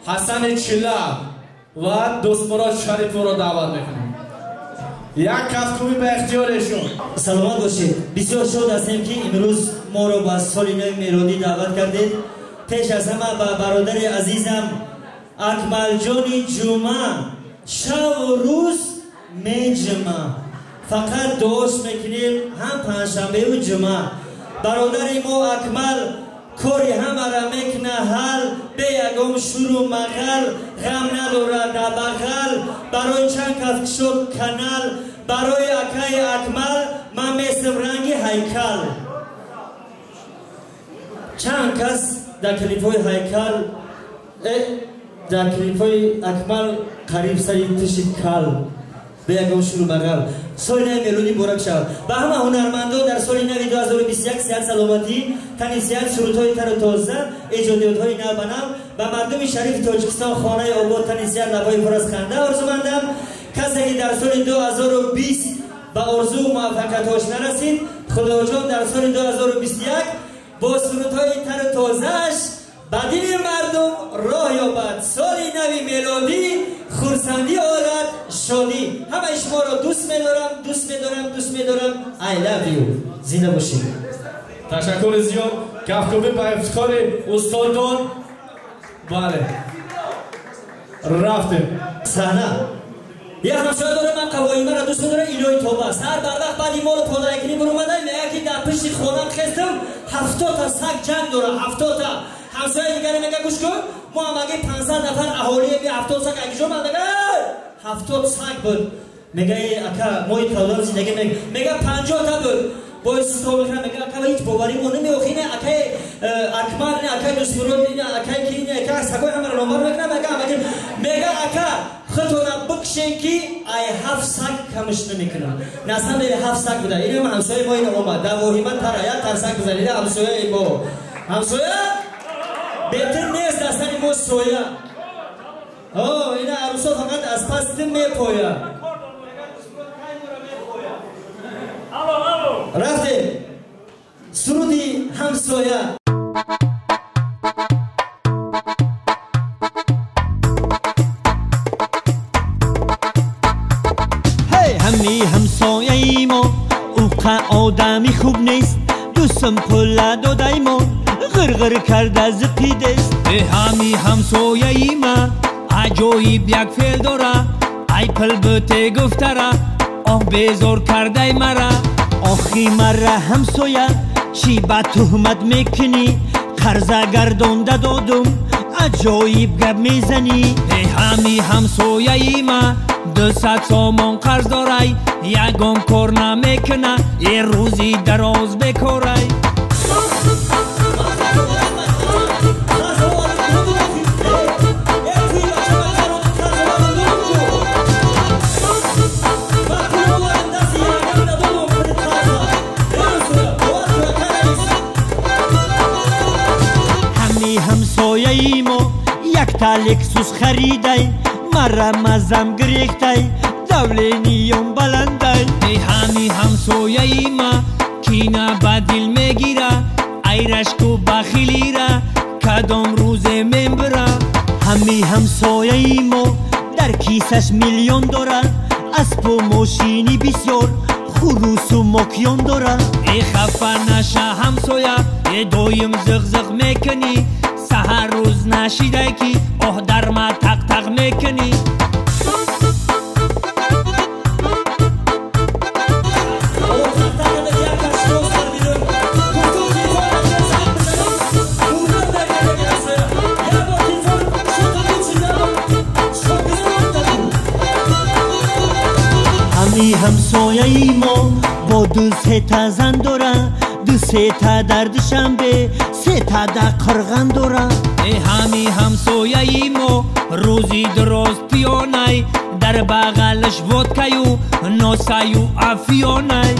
Ҳасани Чила ва Дӯстмурод Шарифовро даъват мекунем. Як кафкӯбӣ ба ихтиёришон. Саломат бошед. Бисёр шод ҳастем, ки имрӯз моро ба соли нави мелодӣ даъват кардед. Пеш аз ҳама ба бародари азизам Акмалҷони Ҷума, шаву рӯз меҷума, фақат дуош мекунем ҳам панҷшанбеу ҷума. Бародари мо Акмал кори ҳамара мекуна ҳал, бе ягон шуру мағал, ғам надорад дар бағал, барои чанд кас кушод канал. Барои акаи Акмал ман месм ранги ҳайкал. Чанд кас дар клипҳои ҳайкал, дар клипҳои Акмал қариб сари тиши кал, бе ягон шуру мағал. Соли нави мелодӣ муборак шавад. Ба ҳама ҳунармандон дар соли нави 2021 сиҳат, саломатӣ, тани сиҳат, сурудҳои тару тоза, эҷодиётҳои нав ба нав, ба мардуми шарифи Тоҷикистон хонаи обод, тани сиҳат, лабҳои пур аз ханда орзумандам. Касе ки дар соли 2020 ба орзуу муваффақиятҳош нарасид, Худоҷон дар соли 2021 бо сурудҳои тару тозааш ба дили мардум роҳ ёбад. Соли нави мелодӣ хурсандӣ орад, шодӣ. Ҳамаи шуморо дӯст медорам, дӯст медорам, дӯст медорам. I love you. Зинда бошед. Ташаккури зиёд. Кафкӯбӣ ба ифтихори устодон. Бале, рафтем. Саҳна. Як ҳамсоя дорам, ман қавоимаро дӯст медорам, илои тоба. Сар барвақт баъди молу подаракунӣ буромадай, мега ки дар пишти хонам хестам, 70-та саг ҷанг дорам, 70-та. Ҳамсояи дигаре мега, гӯш кун, мо ҳамагӣ 500 нафар аҳолием, 70 саг агиҷо мега, 70 саг буд. Мега, ака, мои тавлад зиндагӣ мега, 50-та буд. Боис то мекунам, мега, ака, ҳеҷ боварӣ мо намеохи, не акаи Акмал, не акаи Дӯстмурод, не акаи ки, не ака сагои ҳамаро номбар мекунам, мега ҳамагӣ, мега, ака, худтона бикшен ки ай 7 саг камш намекунам. Насам 7 саг буда. Инам ҳамсояи мо ина омад. Дар воҳима тара як тарсак бизан. Ина ҳамсояи мо. Ҳамсоя беҳтар нест дар сари мо соя. О, ина арӯсо фақат аз пас тин мепоя. Рафтем. Суруди ҳамсоя. Ҳами ҳамсояи мо уқа одами хуб нест, дӯстам пула додай мо ғирғир карда зиқидест. Ҳами ҳамсояи ма аҷоиб як феъл дора, ай пил буте гуфтара, оҳ безор кардай мара. Охи мара ҳамсоя чӣ ба туҳмат мекунӣ, қарза гардонда додум, аҷоиб гап мезанӣ. Ҳами ҳамсояи ма 200 сомон қарз дорай, ягон кор намекуна, е рӯзи дароз бекорай. Ҳами ҳамсояи мо якта Лексус харидай, мара мазам гирехтай, давлениём баландай. Ҳами ҳамсояи ма кина ба дил мегира, айрашку бахилира, кадом рӯзе мембира. Ҳами ҳамсояи мо дар кисаш миллион дора, аспу мошини бисёр, хурусу мокён дора. Э хафа наша ҳамсоя, э доим зиқ-зиқ мекунӣ, саҳар рӯз нашидай ки оҳ дарма тақ-тақ мекунӣ. Ҳами ҳамсояи мо бо ду сета зан дора, ду сета дар Душанбе, сета дар Қирған дора. Ҳами ҳамсояи мо рӯзи дароз пиёнай, дар бағалаш водкаю носаю афёнай.